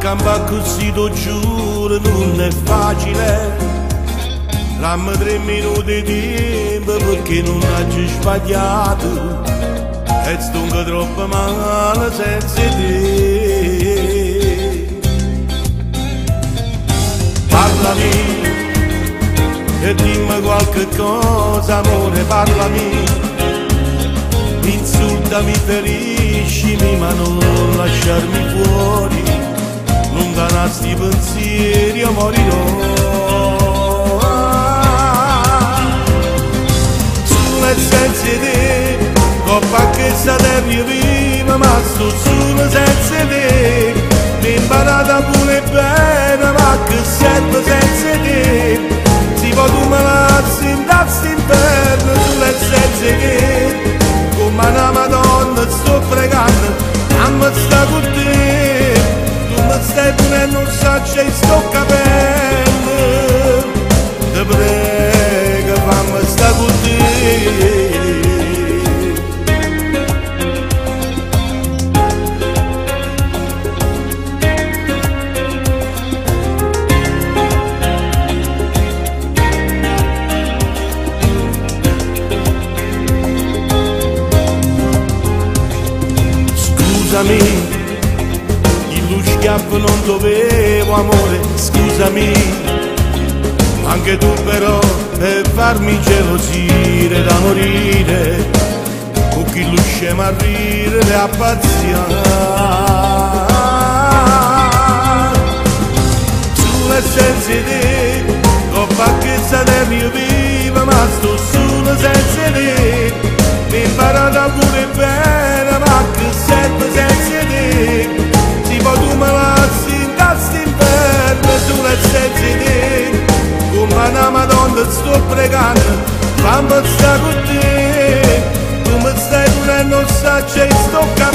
campà così t'o giuro nun è facile. Dammi 3 minuti 'e tiempo perché nun aggio sbagliato e stongo troppo male senza 'e te. Parlami e dimmi qualche cosa, amore, parlami. Insultami, feriscimi, ma non lasciarmi fuori. Lontano da sti pensieri io morirò. Solo e senza te, 'ncoppa a chesta terra io vivo, ma sto solo senza te. Mi imparata pure bene, ma che serve senza te? Si poi tu me lasci in inferno, solo e senza te. Come una madonna sto pregando, fammi sta con te. Tu mi stai pure non sai sto capendo. Te prego, fammi sta con te. Scusami, lo schiaffo non dovevo, amore, scusami. Anche tu però per farmi gelosire da morire, con chi scemo a ridere e a pazziare. Solo e senza te, 'ncoppa a chesta terra io vivo, ma sto solo senza te. Mi imparata pure bene, ma che serve senza te? Si poi tu me lasci in inferno, solo e senza te. Come una madonna sto pregando, fammi sta con te. Tu mi stai pure non sai sto capendo.